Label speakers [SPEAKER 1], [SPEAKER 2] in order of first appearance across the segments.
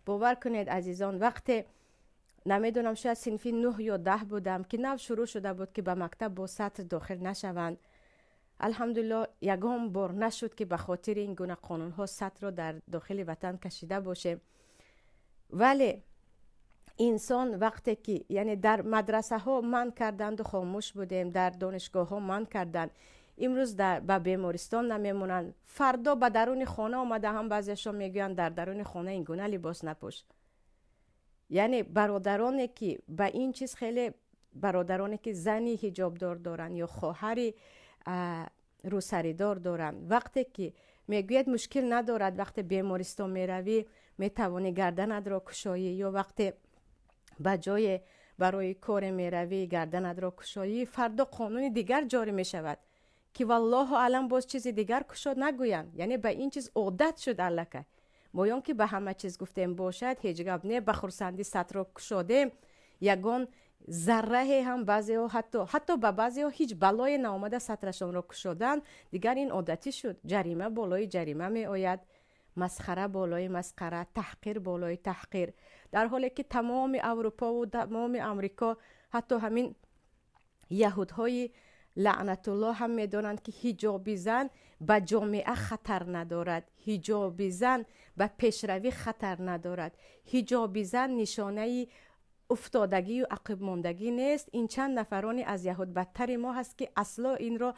[SPEAKER 1] Бовар кунед, азизон, вақте, намедонам, шояд синфи 9 ё 10 будам, ки нав шурӯъ шуда буд, ки ба мактаб бо сатр дохил нашаванд. Алҳамдулилло, ягон бор нашуд, ки ба хотири ин гуна қонунҳо сатрро дар дохили ватан кашида бошем. Вале инсон вақте ки, яъне, дар мадрасаҳо манъ карданду хомӯш будем, дар донишгоҳҳо манъ карданд, имрӯз ба бемористон намемонанд, фардо ба даруни хона омада ҳам баъзеашон мегӯянд: «Дар даруни хона ин гуна либос напӯш». Яъне бародароне ки ба ин чиз хеле, бародароне ки зани ҳиҷобдор доранд ё хоҳари рӯсаридор доранд, вақте ки мегӯяд: «Мушкил надорад, вақте бемористон меравӣ, метавонӣ гарданатро кушоӣ» ё «Вақте ба ҷое барои коре меравӣ, гарданатро кушоӣ», фардо қонуни дигар ҷорӣ мешавад, ки валлоҳу аълам, боз чизи дигар кушод нагӯянд. Яъне ба ин чиз одат шуд аллакай. Мо он ки ба ҳама чиз гуфтем: «Бошад, ҳеҷ гап не», ба хурсандӣ сатро кушодем. Ягон зарраҳе ҳам баъзеҳо, ҳатто ба баъзеҳо ҳеҷ балое наомада, сатрашонро кушоданд, дигар ин одатӣ шуд. Ҷарима болои ҷарима меояд, масхара болои масхара, таҳқир болои таҳқир, дар ҳоле ки тамоми Аврупову тамоми Амрико, ҳатто ҳамин яҳудҳои лаънатуллоҳ ҳам медонанд, ки ҳиҷоби зан ба ҷомеа хатар надорад, ҳиҷоби зан ба пешравӣ хатар надорад, ҳиҷоби зан нишонаи уфтодагию ақибмондагӣ нест. Ин чанд нафароне аз яҳуд бадтари мо ҳаст, ки асло инро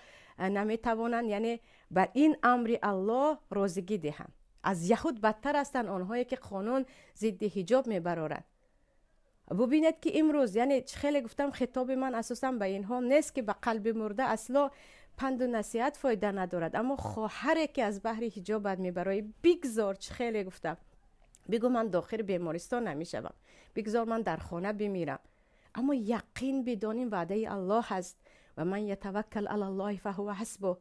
[SPEAKER 1] наметавонанд, яъне ба ин амри Аллоҳ розигӣ диҳанд. Аз яҳуд бадтар ҳастанд онҳое, ки қонун зидди ҳиҷоб мебароранд. Бубинед, ки имрӯз, яъне хеле гуфтам, хитоби ман асосан ба инҳо нест, ки ба қалби мурда асло панду насиҳат фоида надорад. Аммо хоҳаре ки аз баҳри ҳиҷобат мебароӣ, бигзор, чӣ хеле гуфтам, бигӯ: «Ман дохили бемористон намешавам, бигзор ман дар хона бимирам». Аммо яқин бидонем, ваъдаи Аллоҳ ҳаст: و من يتوكل على الله فهو حسبه.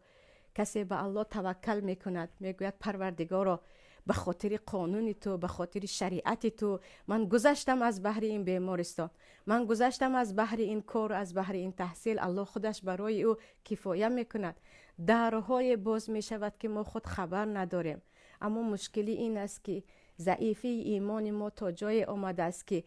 [SPEAKER 1] Касе ба Аллоҳ таваккал мекунад, мегӯяд: «Парвардигоро, ба хотири қонуни ту, ба хотири шариати ту ман гузаштам аз баҳри ин бемористон, ман гузаштам аз баҳри ин кор, аз баҳри ин таҳсил», Аллоҳ худаш барои ӯ кифоя мекунад. Дарҳое боз мешавад, ки мо худ хабар надорем. Аммо мушкилӣ ин аст, ки заифии имони мо то ҷое омадааст, ки